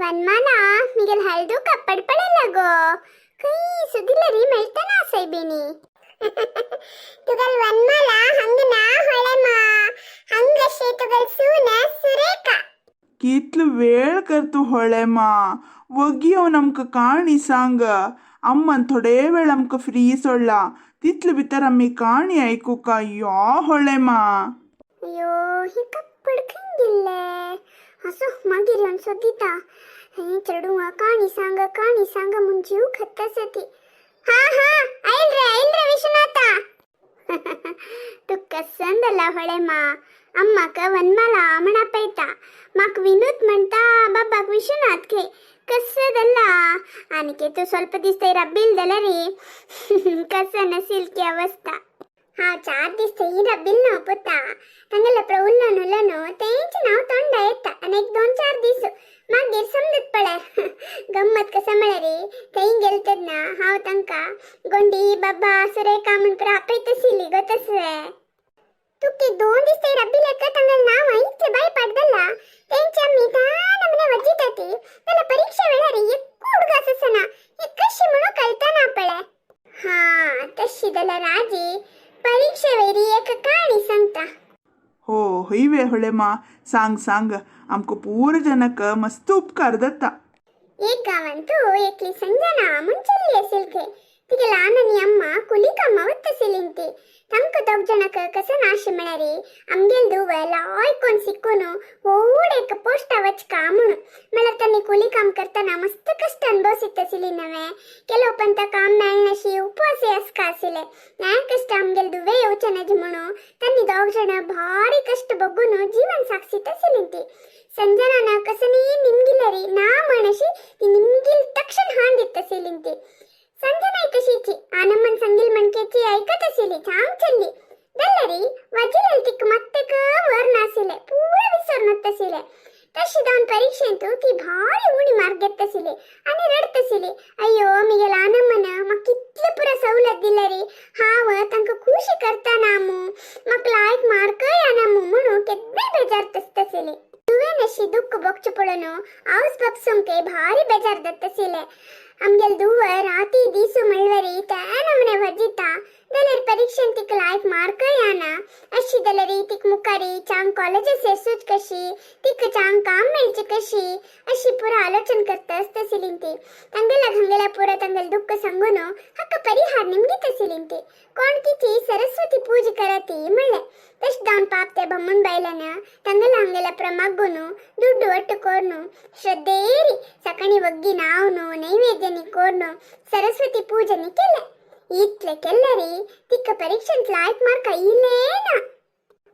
वनमाला Miguel हळदू Kappad पडेल गो कई सुदिलरी मेळतना आसय. तुगल वनमाला हंग ना होळेमा हंगशे तुगल सून सुरेखा. कितलो वेळ कर तूं होळेमा, वगी येवन आमकां काणी सांग. अम्मान थोडे वेळ आमकां फ्री सोडला, तितले भितर आमी काणी आयकुका यो होळेमा. ಅಯ್ಯೋ, ಈ ಕಪ್ಪಡ್ खंय असो मागीर येवन सोदिता. हे चेडूं काणी सांग काणी सांग म्हूण जीव खत्तासती. हा हा, आयल रे आयल रे विश्वनाथ. तू कसंदला होळेमा, अम्माक वनमाला म्हणा पयता, म्हाक विनूत म्हणटा, बाबाक विश्वनाथ खे कसदಲ್ಲ. आनिके तू ಸ್ವಲ್ಪ दीस थंय रब्बील रे कसं नसील की अवस्था. हांव 4 दीस थंय रब्बील न्हू पुता, तांगेलो उल्लो नुलो न्हू, तेंच नांव तोंडा येता. आनी एक दोन चार दीस मागीर समजत पळय गम्मत कसं म्हळ्यार थंय गेल तेन्ना हांव तांकां गोंडी बाबा सुरेखा म्हण पुरो आपयतशिली गो. तसलें तुके 2 दीस थंय रब्बीलेक तांगेलें नांव इतलें बाय पाडदಲ್ಲ. तेंचे आमी ता नमने वजिताती जाल्यार परीक्षा वेळार एक्कू उडगास आसना, हे कशी म्हणून कळतना पळय. हा, तशी जाल्यार राजी परीक्षे वयरी एक काणी सांगता. हो, हय होळेमा, सांग सांग, आमकां पूर जनक मस्त उपकार जाता. एक गांवांतू एकली संजना म्हूण चली आशिल्ली खंय. तिगे ल्हान आनी अम्मा कुली कामा वता. तांकां दोग जाणांक कसं नाशें म्हळ्यार आमगेल धुव लायकोन शिकून व्हड एक पोस्टा वचका म्हणून. म्हळ्यार तांणी कुली काम करतना मस्त कश्ट अनुभवसीत आशिल्ली नवें. ಕೆಲವು ಪಂತ काम मेळनाशी उपवास आसका आशिल्ले. न्याय कश्ट आमगेल धुवे येवचे नज म्हणून तांणी दोग जाण भारी कश्ट बघून जीवन सागसीत आशिल्ली ती. ಸಂಜನಾನ ಕಸನೇ ನಿಮ್ಗಿಲ್ಲರಿ ನಾ ಮಣಸಿ ತಿ ನಿಮ್ಗಿಲ್ ತಕ್ಷಣ ಹಾಂದಿತ್ತ ಸಿಲಿಂತಿ. ಸಂಜನಾ ಕಶೀಚಿ ಆನಮ್ಮನ್ ಸಂಗಿಲ್ ಮಣ್ಕೆಚಿ ಐಕತ ಸಿಲಿ ಚಾಂಗ್ ಚಲ್ಲಿ ದಲ್ಲರಿ ವಜಿಲಲ್ ತಿಕ್ ಮತ್ತೆಕ ವರ್ನಾಸಿಲೆ ಪೂರ ವಿಸರ್ನತ್ತ ಸಿಲೆ. ತಶಿದಾನ್ ಪರೀಕ್ಷೆಂತು ತಿ ಭಾರಿ ಉಣಿ ಮಾರ್ಗೆತ್ತ ಸಿಲೆ आणि ರಡ್ತ ಸಿಲೆ. ಅಯ್ಯೋ ಮಿಗೆಲ್ ಆನಮ್ಮನ ಮಕ್ಕಿತ್ಲೆ ಪೂರ ಸವಲತ್ತಿಲ್ಲರಿ, ಹಾವ ತಂಕ ಖುಷಿ करता नामू, मक लायक मार्क यानामू म्हणून केद्दे बेजार तसतसिले. ದುವೆನಶಿ ದುಃಖ ಬೊಕ್ಚು ಪೊಳನು ಔಸ್ ಬಪ್ಸುಂಕೆ ಭಾರಿ ಬೇಜಾರ್ ದತ್ತಸಿಲೆ. ಆಮ್ಗೆಲ್ ದುವ ರಾತಿ ದೀಸು ಮಳ್ವರಿ ನಮನೆ ವಜಿತಾ ದಲರ್ ಪರೀಕ್ಷೆ ತಿಕ್ ಲಾಯಕ್ ಮಾರ್ಕ ಯಾನ. ಅಶಿ ದಲರಿ ತಿಕ್ ಮುಖಾರಿ ಚಾಂಗ್ कॉलेज सेरसूच कशी, तिक चांग काम मेळची कशी, अशी पुरा आलोचन करता असतसिलिंती. ತಂಗೆಲ ಹಂಗೆಲ ಪೂರ ತಂಗಲ್ ದುಃಖ ಸಂಗುನು ಹಕ್ಕ ಪರಿಹಾರ ನಿಮ್ಗೆ ತಸಿಲಿಂತಿ. कोण किती सरस्वती पूज करती म्हणले. तश दावन पाप ते बम्मण बायलाನ ತಂಗಲ ಹಂಗೆಲ ಪ್ರಮಗ್ಗುನು ದುಡ್ಡು ಒಟ್ಟು ಕೋರ್ನು ಶ್ರದ್ಧೇರಿ ಸಕಣಿ ಒಗ್ಗಿ ನಾವ್ನು ನೈವೇದ್ಯನಿ ಕೋರ್ನು ಸರಸ್ವತಿ ಪೂಜನಿ ಕೆಲ್ಲೆ. ಇತ್ಲೆ ಕೆಲ್ಲರಿ ತಿಕ್ಕ ಪರೀಕ್ಷೆಂತ್ ಲಾಯ್ಕ್ ಮಾರ್ಕ ಇಲ್ಲೇನ.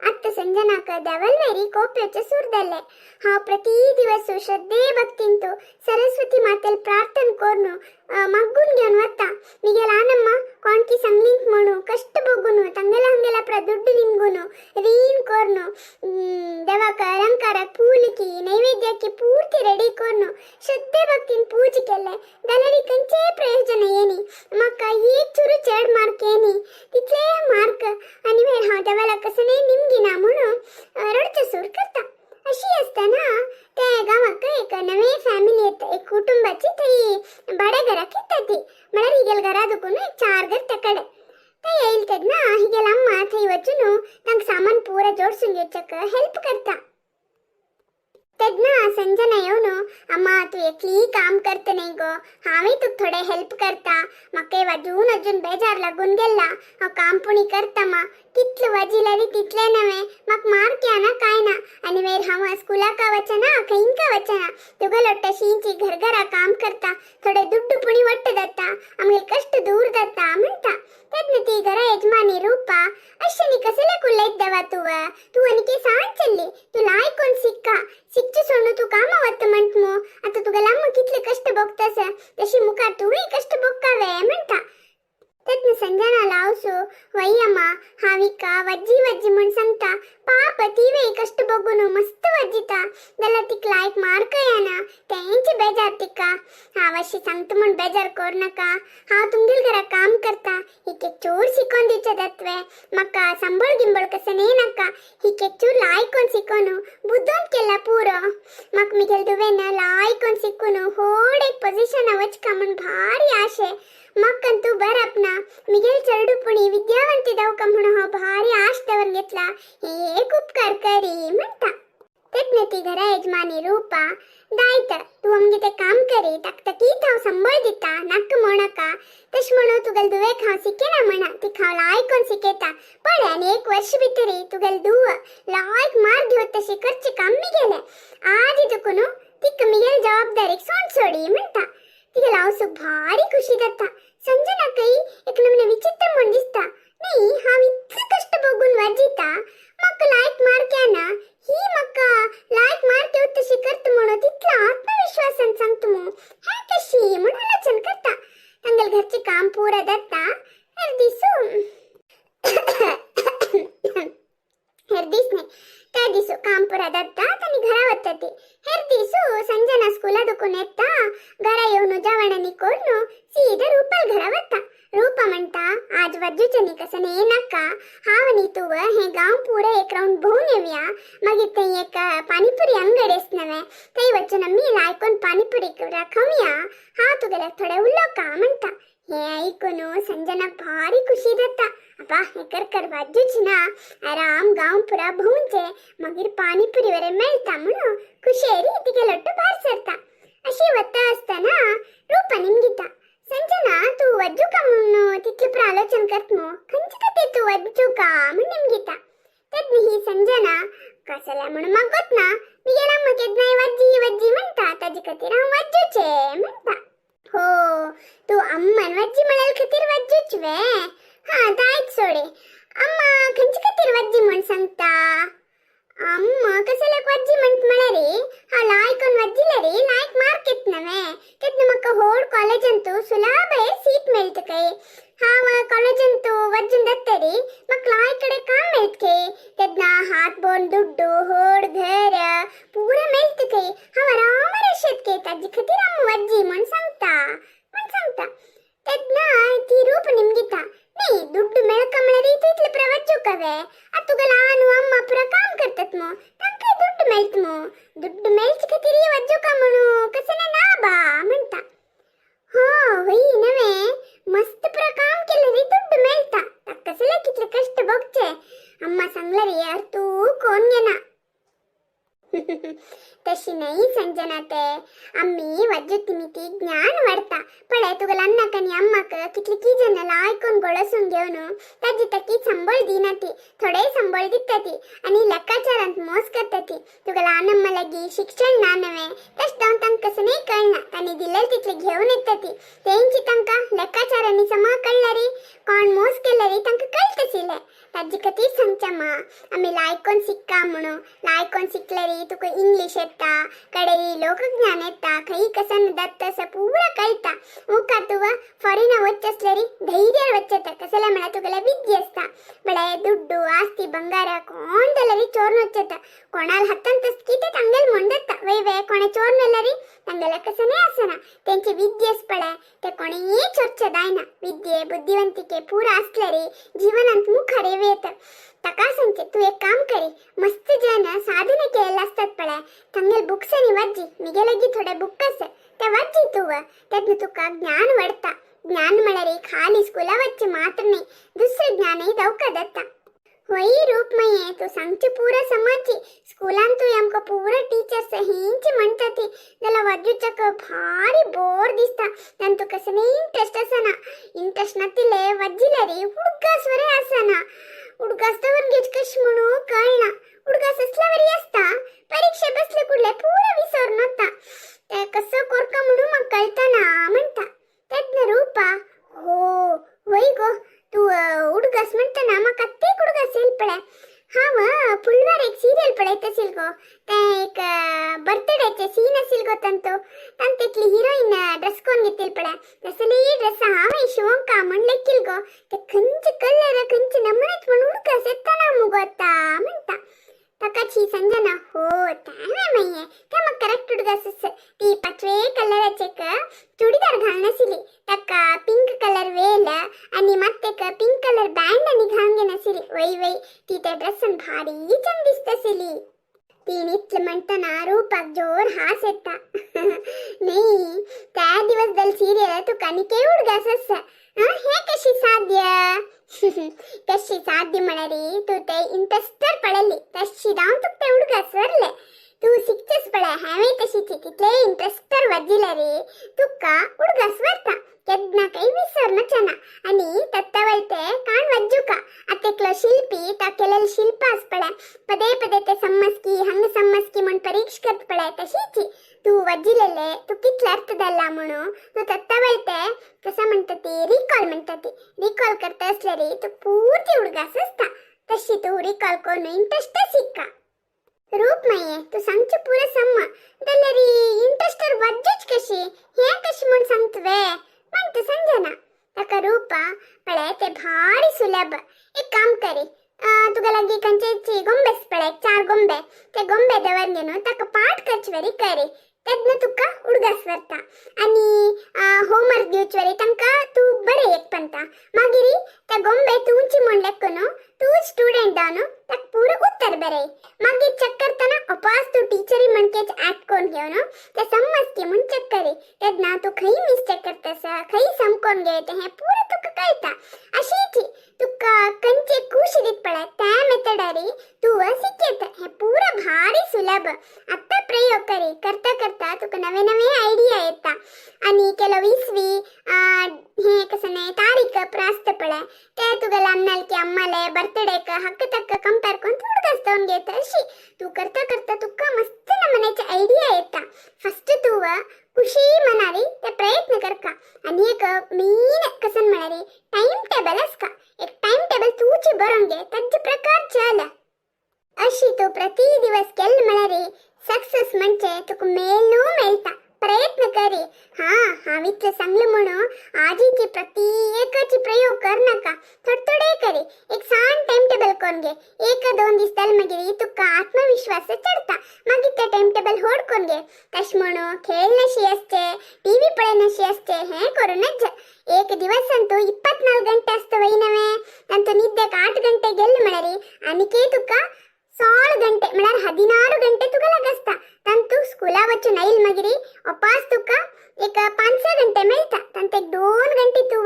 ಅತ್ತ ಸಂಜನಾಕ ದವಲ್ವೇರಿ ಕೋಪ್ಯಚ ಸುರ್ದಲ್ಲೆ. ಹಾವ್ ಪ್ರತಿ ದಿವಸ ಶ್ರದ್ಧೆ ಭಕ್ತಿಂತು ಸರಸ್ವತಿ ಮಾತೆಲ್ ಪ್ರಾರ್ಥನೆ ಕೋರ್ನು ಮಗ್ಗುನ್ಗೆ ಒತ್ತ ಮಿಗೆಲ್ ಆನಮ್ಮ ಕಾಣ್ಕಿ ಸಂಗ್ಲಿಂತ್ ಮಣು ಕಷ್ಟ ಬೊಗ್ಗುನು ತಂಗೆಲ ಹಂಗೆಲ ಪ್ರ ದುಡ್ಡು ನಿಮ್ಗುನು ರೀನ್ ಕೋರ್ನು ದವಕ ಅಲಂಕಾರ ಪೂಲಿಕಿ ನೈವೇದ್ಯಕ್ಕೆ ಪೂರ್ತಿ ರೆಡಿ ಕೋರ್ನು ಶ್ರದ್ಧೆ ಭಕ್ತಿನ್ ಪೂಜೆ ಕೆಲ್ಲೆ. ದಲರಿ ಕಂಚೇ ಪ್ರಯೋಜನ ಏನಿ, मक्का एक चुरू चड मार्क येनी, तितले मार्क आणि वेळ हांव देवाला कसं निमगिना म्हणून रडचो सूर करता. अशी असताना त्या गावाक एक नवे फॅमिली येता, एक कुटुंबाची. थंय भाड्या घराक येता ती, म्हळ्यार हिगेल घरा दुकून एक चार घर त्या कಡೆ. थंय येयल तेन्ना हिगेल अम्मा थंय वचून तांकां सामान पुरा जोडसून घेवच्याक हेल्प करता. तेन्ना संजना येवन, अम्मा तूं एकली काम करता न्ही गो, हांवूय तुका थोडें हेल्प करता. म्हाका वाजून अजून बेजार लागून गेला, हांव काम पुणी करता मा. कितलें वाजिल्यार तितलें नवें, म्हाका मार्क येना काय ना आनी मागीर हांव स्कुलाक वचना, खंयका वचना. तुगो लोट्टा शींची घर घरा काम करता, थोडे दुड्डू पुणी वट्ट जाता, आमगे कश्ट दूर जाता म्हणटा. तेन्ना ती घरा यजमानी रूपा, अशें कसले उलयत देवा तूं? तूं आनी सांग चल्ली, तूं लायकोन सिक्का सिकचे सोडून तूं कामा वता म्हणट मू. आतां तुका लांब कितले कश्ट भोगतास, तशी मुखार तुवें कश्ट भोगकावे म्हणटा. तेन्ना संजना लावसु वय्यम्मा, हांव हिका वज्जी वज्जी म्हूण सांगता, पाप तिवें कश्ट भोगून मस्त वज्जिता जाल्यार तिका लायक मार्क येना, तेंच बेजार तिका. हांव अशी सांगता म्हूण बेजार कर नाका. हांव तुमगेल घरा काम करता, हिक एक चूर शिकोवन दिवचें जातवें. म्हाका सांबळ गिंबळ कसं न्ही नाका, हिक एक चूर लायकोन शिकोन बुद्दोन केला पुरो. म्हाका मिगेल दुवेन लायकोन शिकून. दुकून होड एक पोझिशन वचका म्हूण भारी आशे. म्हाका बरप ना, मिगेल चेडू पुणी विद्यावंती जावका म्हणून हांव भारी आश दवर घेतला, हे एक उपकार करी म्हणटा. तेन्ना ती घरा यजमानी रूपा दायत, तूं आमगे तें काम करी, तकतकीत हांव संबळ दिता, नाका म्हणका. तशें म्हणून तुगेले धुवेक हांव शिकयना म्हणा, तिका हांव लायकोन शिकयता. पळय, आनी एक वर्ष भितरी तुगेले धुव लायक मार्क घेवत तशी करचें काम मिगेलें. आजी तुका न्हू तिका मिगेले जबाबदारीक सोंड सोडी म्हणटा. तिगे आवसूक भारी खुशी जाता. संजनाकय एक नमूने विचित्र म्हूण दिसता. न्ही, हांव इतले कश्ट भोगून वाजिता, म्हाका लायक मार्क येना, ही म्हाका लायक मार्क येवत तशी करता म्हणून तितलो आत्मविश्वासान सांगता मू, हें कशी म्हूण आलोचन करता. तांगेले घरचें काम पुरा जाता. हेर दिसू, हेर दीस न्ही, त्या दिसू काम पुरा जाता आनी घरा वता ती. हेर दिसू संजना स्कुला दुकून येता, घरा येवन जेवण आनी करून सीधा रुपाल घरा वता. रूपा म्हणटा, आज वज्जूचे न्ही कसं नाका, हांव आनी तूं हें गांव पुरा एक रावंड भोंवून येवया. मागीर थंय एक पानीपुरी अंगडी आसा नवें, थंय वचून आमी लायकोन पानीपुरी खावया. हांव तुगेल्याक थोडें उलोवका म्हणटा. हें आयकून संजनाक भारी खुशी जाता. आपा, हें कर कर वाजूच ना, आराम गांव पुरा भोंवचें, मागीर पानीपुरी वरे मेळटा म्हणून खुशेरी तिगे लोट्टो भायर सरता. अशी वता आसतना रूपा निमगिता, संजना, तूं वज्जू का म्हणून तितलें पुरो आलोचन करत मू, खंयचे खातीर तूं वज्जू का म्हूण निमगिता. तेन्ना ही संजना, कसल्या म्हणून म्हाका ना, मिगेला अम्मा केन्नाय वज्जी वज्जी म्हणटा, ताजे खातीर हांव वज्जूचें म्हणटा. हो, तूं अम्मान वज्जी म्हळ्यार खातीर वज्जूच वे? हा, दायत सोडे. अम्मा खंयचे खातीर वज्जी म्हूण सांगता? अम्मा कसल्याक वज्जी म्हणट म्हळ्यार, हांव लायकोन वज्जिल्यार लायक मार्क येत नवे, तेन्ना म्हाका होड कॉलेजांतू सुलभ सीट मेळटा काय. हांव कॉलेजांतू वज्जून जातरी म्हाका लायक कडेन काम मेळटा काय. तेन्ना हात बोन दुड्डू, होड घर पुरा मेळटा काय. हांव आरामार अशेंत काय, ताजे खातीर अम्मा वज्जी म्हूण सांगता म्हूण सांगता. तेन्ना ती रूप निमगिता, न्ही, दुड्डू मेळका म्हळ्यार तूं इतलें पुरा वज्जूका वे? आतां तुगेलो आनू अम्मा पुरा काम करतात मू, तांकांय दुड्डू मेळटा मू. दुड्डू मेळचे खातीर वज्जूका म्हणू कसलें ना बा म्हणटा. हो, वय नवे, मस्त पुरा काम केल्यार दुड्डू मेळटा, ताका कसले कितले कश्ट भोगचे. अम्मा सांगल्यार यार तूं कोण घेना. तशी न्हय संजना ते, आमी वज्जुती ज्ञान वाडता. पळय, तुगेल्या अन्नाक आनी अम्माक कितली की जन लायकून गोळसून घेवन ताजी ताकी संबळ दिना ती, थोडे संबळ दिता ती आनी लेक्काचारांत मोस करता ती. तुगेल्या आनम्मा लागीं शिक्षण ना नवें, तशें जावन तांकां कसं न्हय कळना, तांणी दिलें तितलें घेवन येता ती. तेंची तांकां लेक्काचारांनी समा कळ्ळ्यार, कोण मोस केल्यार तांकां कळटाशिल्लें. ताजे खातीर सांगच्या मा, आमी लायकोन शिक्का म्हणून. लायकोन शिकल्यार तुका इंग्लीश येता, कडेरी लोकज्ञान येता, खंय कसन दत्त असं पुरा कळटा. मुखार तुका फॉरेना वचचे आसल्यार धैर्यान वचता, कसलें म्हळ्यार तुगेलें विद्या आसता. म्हळ्यार दुड्डू आस्ती ಬಂಗಾರ कोण जाल्यार चोरून वचता, कोणाल हातांत कितें तांगेल म्हूण जाता. वय वे, कोणें चोरून व्हेल्यार तांगेलें कसं आसना. तेंची विद्या पळय, ते कोणेय चोरचें जायना. विद्ये बुद्धिवंतिके पुरा आसल्यार जीवनांत मुखार येता. ताका सांगचें, तूं एक काम करी, मस्त जन साधना केलेले आसतात पळय, तांगेले बुक्सांनी वाची. मिगे लागीं थोडे बुक आसा, ते वाची तूं. तेन्ना तुका ज्ञान वाडटा. ज्ञान म्हळ्यार खाली स्कुला वचचें मात्र न्ही, दुसरें ज्ञानय दवका जाता. होय रूपमये, तूं सांगचें पुरा समजची. स्कुलान तूं आमकां पुरा टिचर्स हेंच म्हणटा ती, जाल्यार वाजूच्याक भारी बोर दिसता. तांतूं कसलें इंट्रस्ट आसना. इंट्रस्ट नातिल्लें वाजिल्यार उडगास वरी आसना. उडगास दवरून घेवचें कशें म्हणून कळना. उडगास असल्या वरी आसता, परीक्षा बसले कुडले पुरा विसरून वता. ते कसो कोरका म्हणून म्हाका कळतना म्हणटा. तेन्ना रूपा, हो वय गो, तूं उडगास म्हणटना म्हाका तेक उडगास येयल पळय. हांव फुलवार एक सिरियल पळयत आशिल गो, तें एक बर्थडेचे सीन आशिल गो. तांतो तांतली हिरोईन ड्रेस कोन घेतील पळय, तसली ड्रेस हांवें शिवोंका म्हण लेखील गो. ते खंयचे कलर, खंयचे नमुनेच म्हण उडगास येतना मुगो आतां म्हणटा. ताका संजना, हो तें मागीर तें म्हाका करेक्ट उडगास आसा. ती पाचवे कलराचे एक चुडीदार घालून आशिल्ली, ताका पिंक कलर वेल आनी मात एक पिंक कलर बँड आनी घालून घेनाशिल्ली. वय वय, ती त्या ड्रेसान भारी चंद दिसताशिल्ली. ती इतलें म्हणटना रूपाक जोर हास येता. न्ही. दिवस दल सिरियल तुका आनी उडगास आसा. हें कशी साध्य? कशी साध्य म्हळ्यार तूं ते इंट्रस्टर पळयली तशी जावन तुका ते उडगास सरले. तूं शिकचेच पळय, हांवें तशीच तितले इंट्रस्टर वाजिल्यार तुका उडगास वता, केन्ना काही विसरनचना. आनी तत्ता काण वज्जुका. आतां शिल्पी ता केलेले शिल्प आस पळय, पदे पदे ते समजकी हंग समजकी म्हूण परीक्षा करत पळय, तशीच तूं वजिलेले तूं कितले अर्थ जाल्ला म्हणून तूं तत्ता वळते कसं म्हणटा ती रिकॉल म्हणटा ती. रिकॉल करता असल्यार तूं पूर्ती उडगास आसता. तशी तूं रिकॉल करून इंट्रस्ट शिक्का. रूप माये तूं सांगचें पुरो सम्म जाल्यार इंट्रस्टर वज्जूच कशी, हें कशी म्हूण सांगता वे म्हणटा संजना. ताका रूपा पळय ते भारी सुलभ. एक काम करी, तुका लागीं खंयचे गोंबे पळय, 4 गोंबे, ते गोंबे दवर न्हू ताका पाठ करचे वरी करी, तेन्ना तुका उडगास वरता. आनी होमवर्क दिवचे वरी तांकां तूं बरें एक पंता. मागीर त्या गोंबे तुमची म्हूण लेख न्हू, तूं स्टुडंट जावन ताका पुरो उत्तर बरय. मागीर चेक करतना अपास तूं टिचरी म्हणकेच ऍक्ट करून घेवन ते समजकी म्हूण चेक करी, तेन्ना तूं खंय मिस्टेक करता, खंय समकोन घेता हें पुरो तुका कळटा. अशीच तुका खंयचे खुशी दित पळय त्या मेथडारी तूं शिकयता. हें पुरो भारी सुलभ. आतां प्रयोग करी, करता करता तुका नवे नवे आयडिया येता. आनी ಕೆಲವು ಇಸ್ವಿ हे कसं नाही तारीख प्रास्त पळय ते तुका लहान अम्माले बर्थडेक हक्क तक्क कंपेर करून थोडं जावन घेता. अशी तूं करता करता तुका मस्त नमण्याचे आयडिया येता. फस्ट तूं खुशी मनारी ते प्रयत्न करका. आनी एक मेन कसं म्हळ्यार टायम टेबल आसका. एक टायम टेबल तूची बरोवन घे, ताजे प्रकार चल. अशी तूं प्रति दिवस केल्ले म्हळ्यार सक्सेस म्हणजे तुका मेळनू मेळटा. प्रयत्न करी. हा, हांव इतलें सांगलें म्हणून आजीची प्रति एकाची प्रयोग कर नाका, थोडे थोडे करी. एक सान टायम टेबल करून घे, 1-2 दीस जाले मागीर तुका आत्मविश्वास चडता. मागीर ते टायम टेबल होड करून घे. तशें म्हणून खेळनाशी आसचे, टीव्ही पळयनाशी आसचे हें करूं नज. एक दिवस तूं 24 गंटे आसता वय नवे, तांतू निद्देक 8 गंटे गेले म्हळ्यार आनीकय तुका 16 गंटे म्हळ्यार 16 गंटे तुका लागसता. तांतू स्कुला वचून आयल मागीर अपास तुका एक 5-6 गंटे मेळटा. तांतू एक 2 गंटे तूं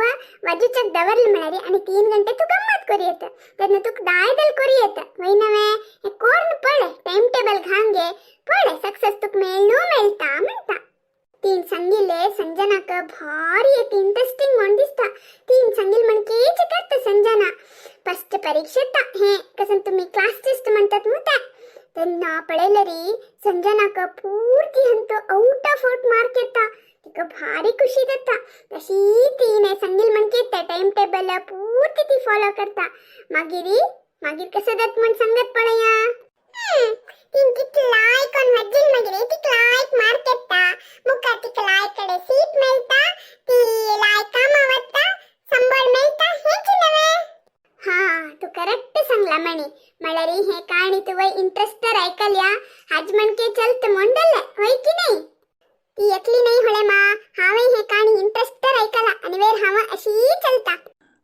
वाजूच्याक दवरले म्हळ्यार आनी 3 गंटे तूं गम्मत करी येता. तेन्ना तुका दायदल करी येता वय नवे. हें कोर्ण पळय, टायम टेबल घालून घे, पळय सक्सेस तुका मेळनू मेळटा म्हणटा. तीन सांगिल्ले संजनाक भारी एक इंट्रस्टिंग म्हूण दिसता. तीन सांगिल म्हणकेच करता संजना. फस्ट परीक्षेत हें कसं तुमी क्लास टेस्ट म्हणतात न्हू ते, तेन्ना पळयल्यार संजनाक पूर्ती हंत ಔಟ್ ಆಫ್ ಔಟ್ ಮಾರ್ಕ್ येता. तिका भारी खुशी जाता. तशी तीन सांगिल म्हणके ते टायम टेबल पूर्ती ती फॉलो करता. मागीर मागीर कसं जात म्हण सांगत पळया. तीन तितले लायक वजील मागीर तिका लायक मार्क येता, मुखार तिका लायक कडे सीट मेळटा, ती लायक कामां वता, संबळ मेळटा. हेच नवे. हा, तू करेक्ट सांगला म्हणी. म्हळ्यार हे काणी तुवें इंट्रस्टर आयकल्या हाज म्हणके चलत म्हणडले होय की नाही? ती एकली नाही होळे मा, हांवें हे काणी इंट्रस्टर आयकला आनी वेर हांव अशी चलता.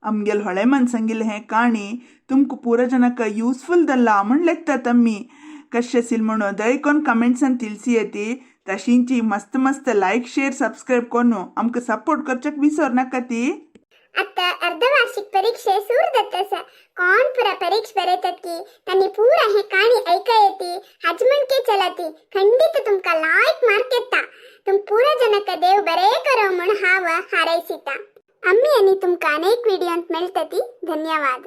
आमगेल ಹೊಳೆ ಮನ್ಸಂಗಿಲ್ಲ ಹೇ ಕಾಣಿ ತುಮಕು ಪೂರ ಜನಕ್ಕೆ ಯೂಸ್ಫುಲ್ ದಲ್ಲ म्हण लेखता तम्मी. कशें सिल म्हणून दयकोन कमेंट्सान तिलसी येती. तशींची मस्त मस्त लायक शेअर सबस्क्राईब कोनु आमकां सपोर्ट करच्याक विसर नाका ती. आता अर्धवार्षिक परीक्षे सुरू जातस. कोण पुरा परीक्षा बरयतात की तांणी पुरा हे काणी ऐका येती, हाज म्हणके चलती, खंडित तुमका लायक मार्क येता. तुम पुरा जनक देव बरे करो म्हूण हांव हारयसिता. अम्मी आनी तुमकां अनेक व्हिडियोंत मेळटती. धन्यवाद.